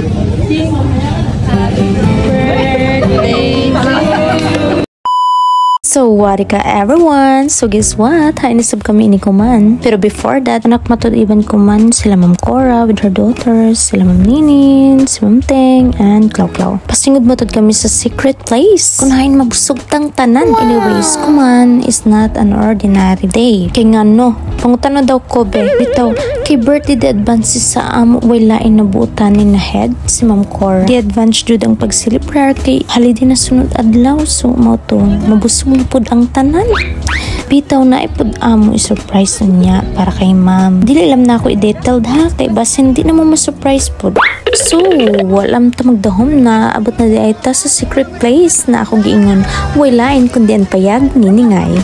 Happy birthday to you. So, what ka everyone? So, guess what? Hain sab kami ini kuman. Pero before that, anak matod iban kuman sila Ma'am Cora with her daughters, sila Ma'am Ninin, si Ma'am Teng, and Clau Clau. Pasingod matod kami sa secret place. Kung hain mabusog tang tanan. Wow. Anyways, kuman is not an ordinary day. Kay nga no, pangutan na daw ko be. Bitaw, kay birthday the advance sa amo wala na buotan ni na head si Ma'am Cora. The advance jud ang pagselebrar kay holiday na sunod adlaw. So, mao to, mabusog pud ang tanan. Bitaw na ipud amo i-surprise niya para kay ma'am. Dili alam na ako i-detailed ha, kay basin di na mo ma-surprise pud. So, walam ta magdahom na abot na di ay ta sa secret place na ako giingon. Walain kundi ang payag niningay.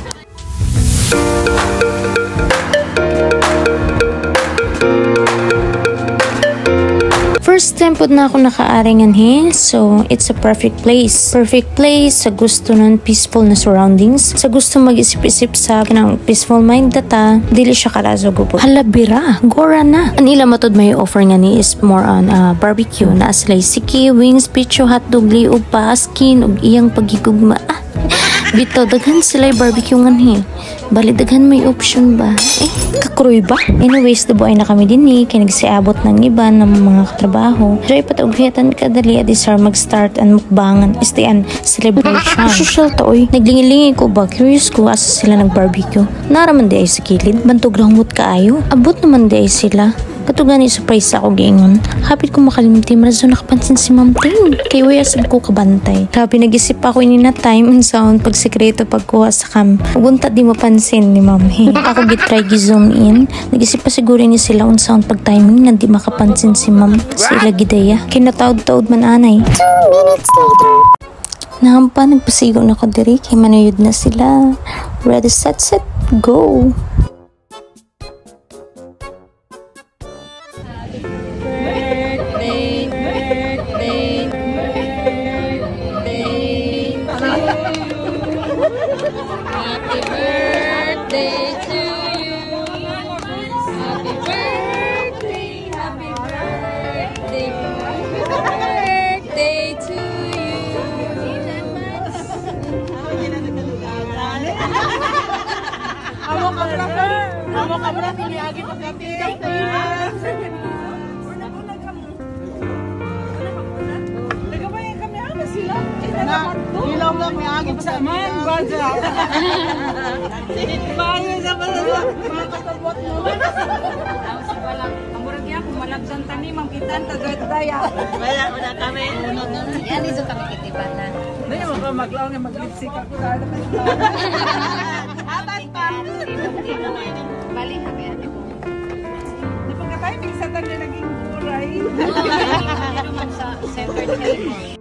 First time po na ako nakaaringan he, so it's a perfect place. Perfect place sa gusto ng peaceful na surroundings, sa gusto mag-isip-isip sa kanang peaceful mind data, dili siya karazo gubot. Hala bira, gora na. Ang ila matod may offer nga ni is more on barbecue na sila siki, wings, picho, hotdog, liog, paskin, ug iyang pagigugma. Ah, bitaw daghan sila barbecue ngan he. Bali daghan may option ba? Eh, kakroy ba? Anyways, dubuay na kami din eh, kay nagsiabot ng iba ng mga katrabaho. Joy pataughatan kadali at isar mag-start ang mukbangan, istian celebration. Social to oy. Naglingi-lingi ko ba? Curious ko asa sila nag-barbecue. Naraman di ay sa kilid, bantog rahumot kaayo. Abot naman di ay sila. Katugani surprise ako giingon. Hapit ko makalimti, marazo nakapansin si Ma'am Ting. Kay way asab ko kabantay. Grabe nag-isip ako ini na time and sound pag sekreto pagkuha sa cam. Ugunta di mapansin ni Ma'am. He. Ako gitry gi-zoom in. Nag-isip pa siguro ni sila on sound pag timing na di makapansin si Ma'am. Sila gidaya. Kinataod-taod man anay. 2 minutes later. Nahampa, nagpasigo na ko diri kay manuyod na sila. Ready, set, set, go! Birthday, birthday, birthday to you. Happy birthday to you. Happy birthday, happy birthday, birthday to you. Amo ka bra, kiniagi pa Ilaw lang may agit sa man, baja. Bayo sa mga katabot mo. Walang, ang murag niya, kung malabsan tani, mangkitan, tagoy daya. Wala, wala kami. Yan, iso kami kitiban na. Hindi mo ka maglaong nga mag-lipstick ako. Abat pa! Bali, habi ate ko. Napagka-timing sa tayo naging kuray. Ano man sa center table.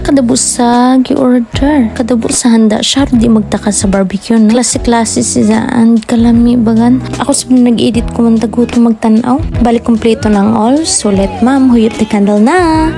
Kadabo sa gi-order. Kadabo sa handa siya, di magtaka sa barbecue na. Klase-klase siya and kalami bagan. Ako sa nag-edit ko man taguto magtanaw. Balik kompleto ng all. So let ma'am huyop the candle na.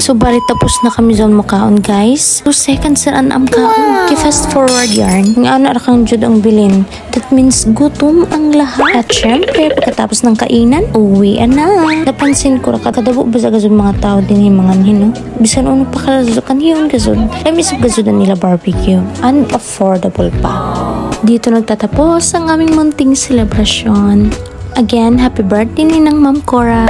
So, bali tapos na kami zone makaon, guys. 2 seconds na ang kaon. Wow. Fast forward yarn. Ang ana ra kang jud ang bilin. That means gutom ang lahat. At syempre, pagkatapos ng kainan, uwi na. Napansin ko ra kadabo ba sa gazud mga tao din yung mga hino. Bisan uno pa kalazukan yun gazud. Ay misip gazud na nila barbecue. Unaffordable pa. Dito nagtatapos ang aming munting selebrasyon. Again, happy birthday ni ng Ma'am Cora.